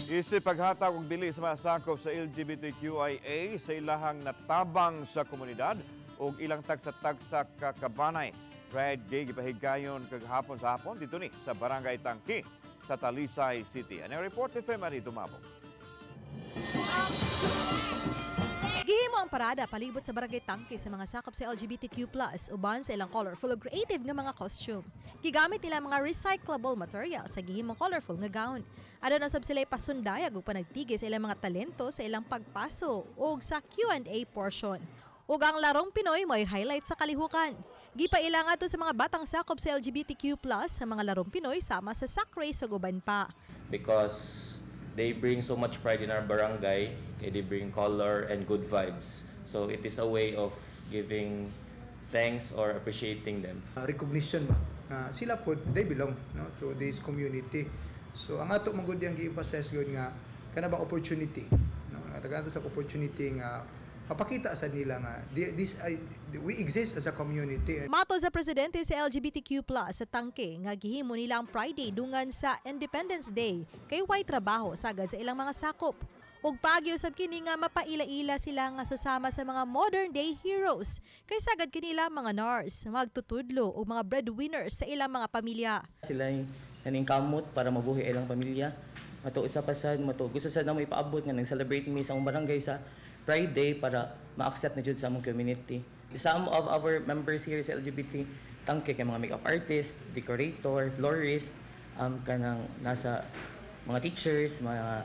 Isip paghatag og bili sa mga sakop sa LGBTQIA sa ilahang natabang sa komunidad ug ilang tagsa-tagsa ka kabanay. Pride Day gipahigayon kagahapon sa hapon didto ni sa Barangay Tangke sa Talisay City. Ang report ni Femary Dumabok. Gihimo ang parada palibot sa Barangay Tangke sa mga sakop sa LGBTQ+, uban sa ilang colorful ug creative nga mga costume. Gigamit nila mga recyclable material sa gihimong colorful nga gown. Aduna sab sila pasundayag ug panagtigi sa ilang mga talento sa ilang pagpaso ug sa Q&A portion. Ug ang larong Pinoy mo'y highlight sa kalihukan. Gipaila ngadto sa mga batang sakop sa LGBTQ+ sa mga larong Pinoy sama sa sack race ug uban pa. Because they bring so much pride in our barangay, kay they bring color and good vibes. So it is a way of giving thanks or appreciating them. Recognition ba nga sila po, they belong, no, to this community. So ang ato man gud yang gi-emphasize gud nga kana bang opportunity, no, nga tagaan sa opportunity nga mapakita sa nila nga this I, we exist as a community. Matod sa presidente sa LGBTQ+ sa Tangke nga gihimo nila ang Pride Day dungan sa Independence Day kay way trabaho sagad sa ilang mga sakop. Ug paagi usab kini nga mapaila-ila sila nga susama sa mga modern day heroes kay sagad kanila mga nurse, magtutudlo ug mga breadwinners sa ilang mga pamilya. Sila yung naning kamot para mabuhi ilang pamilya. Mato isa pa sad, mato gusto sad namo ipaabot nga nag-celebrate mi sa among barangay sa Pride Day para ma-accept na jud sa among community. Some of our members here sa LGBT Tangke kay mga makeup artist, decorator, florist, kanang nasa mga teachers, mga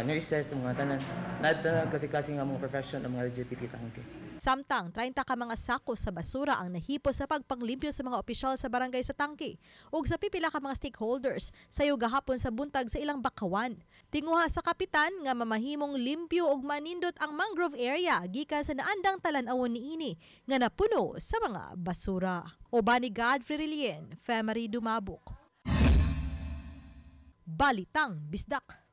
nurses, mga tanan. Nada kasi nga mga profession ang mga LGBT Tangke. Samtang 30 ka mga sako sa basura ang nahipo sa pagpanglimpyo sa mga opisyal sa barangay sa Tangke ug sa pipila ka mga stakeholders sayo gahapon sa buntag sa ilang bakawan. Tinguha sa kapitan nga mamahimong limpyo ug manindot ang mangrove area gikan sa naandang talan-awon niini nga napuno sa mga basura. Uban ni Godfrey Relien, Femery Dumabok. Balitang Bisdak.